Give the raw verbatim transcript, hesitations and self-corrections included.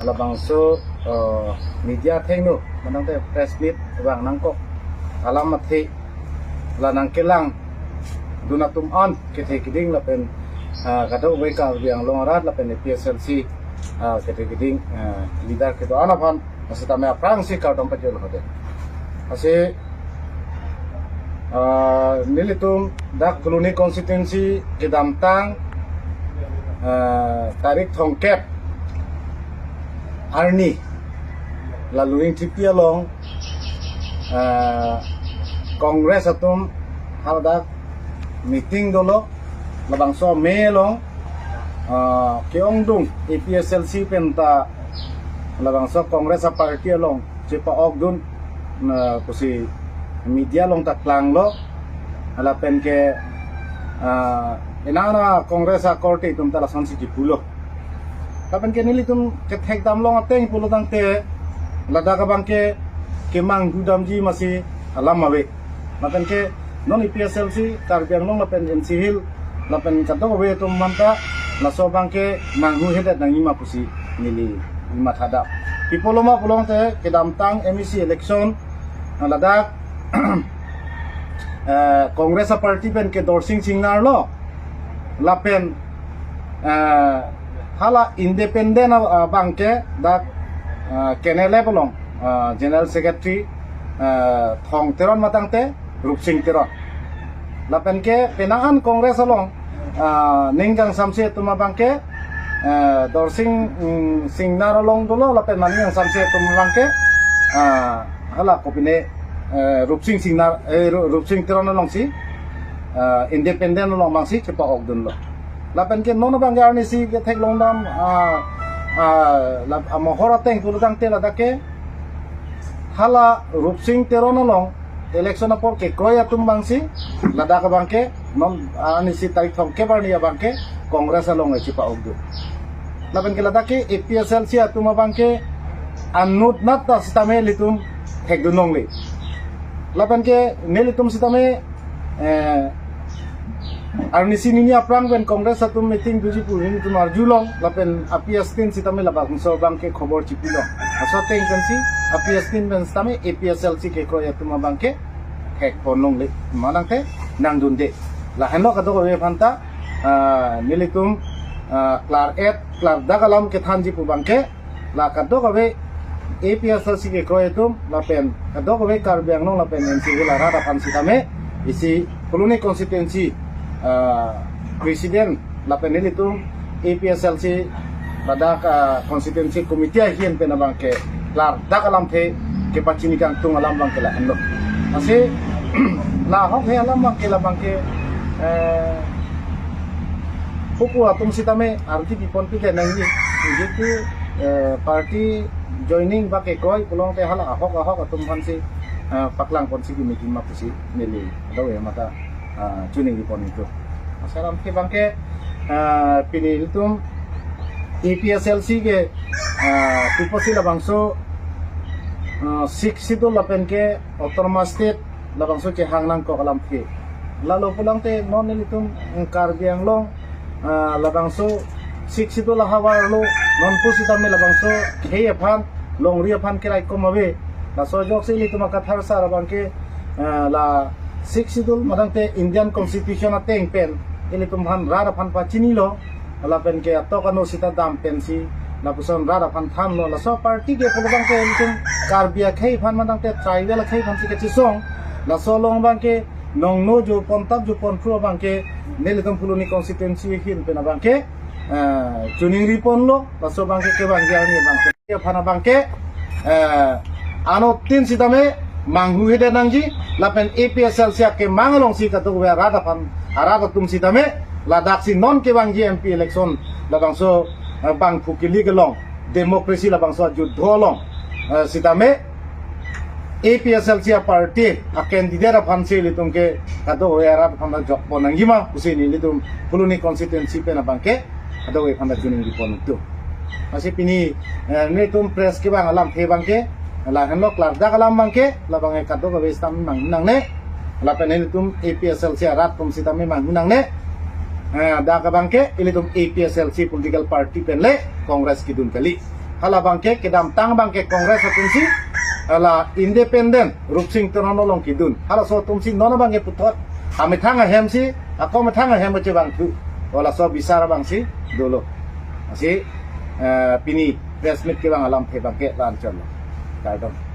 Labangso, eh, media athengno, manang te press meet vang nangkok alam athe, la nangkelang dun atum an kethe keding lapen, eh, kadokave Karbi Anglong arat lapen A P H L C, eh, kethe keding, eh, leader kedo-an aphan, masitame aphrangsi kardom pajirlo hode. Lasi, ah, nelitum dak Phuloni constituency kedamtang, ah, tarik thomkep arni la Luringthepi along, ah, Congress atum haladak meeting dolo, labangso amei along, ah, ke-ongdung A P H L C pen ta labangso Congress a-party along chepa-okdun, ah, pusi media along ta klanglo, lapen ke, ah, enana Congress akorte atum ta lasonsi chipulo. Lapen ke nelitum kethekdam long ateng pulo tangte, ladak abang ke kemanghu damji masi alam ave. Lapen ke non A P H L C Karbi Anglong lapen N C Hills lapen kadokave atum aphan ta laso abang ke manghuhedet nangji ma pusi neli mathadam. Pi apotlo ma pulo tangte kedamtang M A C election ladak, eh, Congress a-party pen ke Dorsing Singnar lo, lapen, eh, hala independent a-, abang ke dak, eh, K N L F along, eh, General Secretary, eh, Thong Teron ma tangte Rupsing Teron. Lapen ke penang an Congress along, ah, ning kangsamse atum abang ke, eh, Dorsing, mm, Singnar along dolo, lapen maning kangsamse atum abang ke, ah, hala kopine, eh, Rupsing Singnar, eh, Ru-, Rupsing Teron alongsi, ah, independent along abangsi chepa-okdunlo. Lapen ke non abang ke arnisi ketheklongdam, ah, ah, la, amohor ateng pulo tangte ladak ke hala Rupsing Teron along election apor kekroi atum abangsi, ladak abang ke non arnisi tarik thomkep arni abang ke Congress along chepa-okdun. Lapen ke ladak ke A P H L C atum abang ke anut nat ta sitame ilitum thekdun longle. Lapen ke nelitum sitame, eh, arnisi nini aphrang pen Congress atum meeting doji pu nelitum arjulong, lapen A P S tin sitame labangso abang ke khobor chipilong. Laso ateng pensi A P S tin pen sitame A P H L C kekroi atum abang ke thekpon longle, manang te nangdunde. Lahenlo kadokave aphan ta, ah, nelitum, ah, klar-et klardak alam kethanji pu abang ke, la kadokave A P H L C kekroi atum lapen kadokave Karbi Anglong lapen N C Hills arat aphan sitame isi Phuloni constituency, ah, president lapen nelitum A P H L C ladak, ah, constituency committee ahin pen abang ke klardak alamthe kepachini kangtung alam abang ke lahenlo. Lasi la ahok he alam abang ke la abang ke, eh, pupu atum sitame arti kipon pike nangji, jehetu, eh, party joining ba kekroi pulo tangte hala ahok ahok atum aphansi, eh, paklangponsi kimi kimi ma pusi neli do ya mata, eh, chuning kipon itu. Lasi alamthe abang ke, eh, pini ilitum A P H L C ke, eh, pupo si labangso, eh, Sixth Schedule lapen ke Autonomous State labangso chehang nangkok alamthe. Lalo pulo tangte non nelitum Karbi Anglong, ah, labangso Sixth Schedule ahavar lo, non pusitame labangso khei aphan, longri aphan keraikom ave. Laso ajoksi ilitum akathar sar abang ke, ah, la Sixth Schedule manang te Indian Constitution ateng pen ilitum aphan rat aphan pachinilo. Lapen ke atok ano sita dam pensi lapuson rat aphan thanlo. Laso party ke pulo abang ke ilitum Karbi akhei aphan manang te tribal akhei aphansi kachesong. Laso along abang ke nongno jo pontap jo ponphru abang ke nelitum Phuloni constituency ahin pen abang ke, eh, chuning riponlo. Laso abang ke kevangji arni abang ke aphan abang ke, eh, anuttin sitame manghuhedet nangji, lapen A P H L C akemang alongsi kadokave arat aphan, arat atum sitame ladaksi non kevangji M P election labangso, eh, bangphu kili kelong democracy labangso ajut dho along, eh, sitame A P H L C aparty acandidate aphansi ilitum ke kadokave arat aphan jokpon nangji ma pusi nelitum Phuloni constituency pen abang ke kadokave aphan chuning ripon itu. Lasi pini, eh, nelitum press kevang alamthe abang ke, lahenlo klardak alam abang ke, labang ke kadokave sitame manghu nangne, lapen nelitum A P H L C arat atum sitame manghu nangne, eh, dak abang ke, ilitum A P H L C political party pen le, Congress kedun kali. Hala abangke kedamtang abangke Congress atumsi, hala independent Rupsing Teron along kedun. Halaso atumsi non abangke puthot amethang ahemsi, ako amethang ahem kachevangthu. Halaso abisar abangsi dolo. Lasi, eh, pini press meet kevang alamthe abangke la-an chotlo. Kardom.